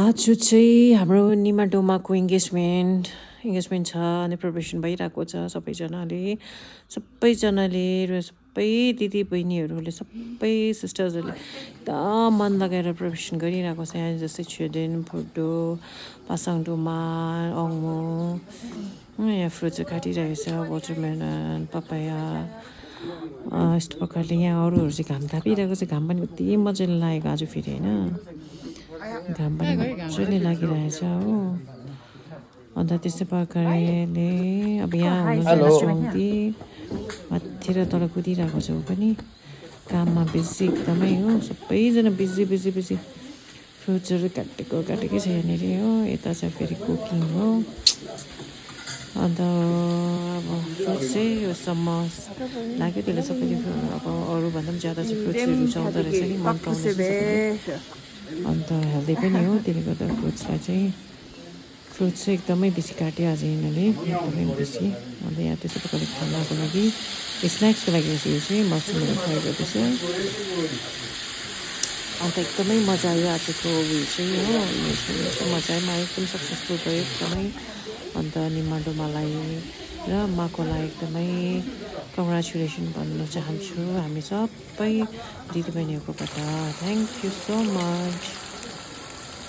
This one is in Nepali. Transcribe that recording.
आज चाहिँ हाम्रो निमाडोमाको इङ्गेजमेन्ट छ अनि प्रिपरेसन भइरहेको छ सबैजनाले र सबै दिदी बहिनीहरूले सबै सिस्टर्सहरूले एकदम मन लगाएर प्रिपरेसन गरिरहेको छ यहाँ जस्तै छेडेन फुडो पासाङडोमा अङ्मो यहाँ फ्रुट्सहरू काटिरहेको छ वाटरमेलन पपाया यस्तो प्रकारले यहाँ अरूहरू चाहिँ घाम तापिरहेको छ घाम पनि कति मजाले लागेको आज फेरि होइन घाम पनि मजाले लागिरहेछ हो अन्त त्यस्तै प्रकारले अब यहाँ हुनुहुन्छ माथि र तल कुदिरहेको छ ऊ पनि काममा बिजी एकदमै हो सबैजना बिजी फ्रुट्सहरू काटेकै छ यहाँनिर हो यता चाहिँ फेरि कुकिङ हो अन्त अब फ्रुट्स चाहिँ यो सम्म लाग्यो त्यसले सबैले अब अरूभन्दा पनि ज्यादा चाहिँ फ्रुट्सहरू रुचाउँदो रहेछ कि मन पराउँदो अन्त हेल्दी पनि हो त्यसले गर्दा फ्रुट्स चाहिँ एकदमै बेसी काट्यो आज यिनीहरूले एकदमै बेसी अन्त यहाँ त्यस्तो प्रकारले खानाको लागि स्न्याक्सको लागि यो चाहिँ मसरुमहरू फ्राई गर्दैछ अन्त एकदमै मजा आयो आजको उयो चाहिँ हो मजा आयो एकदम सक्सेसफुल भयो एकदमै अन्त निमाडोमालाई र माकोलाई एकदमै कङ्ग्रेचुलेसन भन्न चाहन्छु हामी सबै दिदीबहिनीहरूकोबाट थ्याङ्क यू सो मच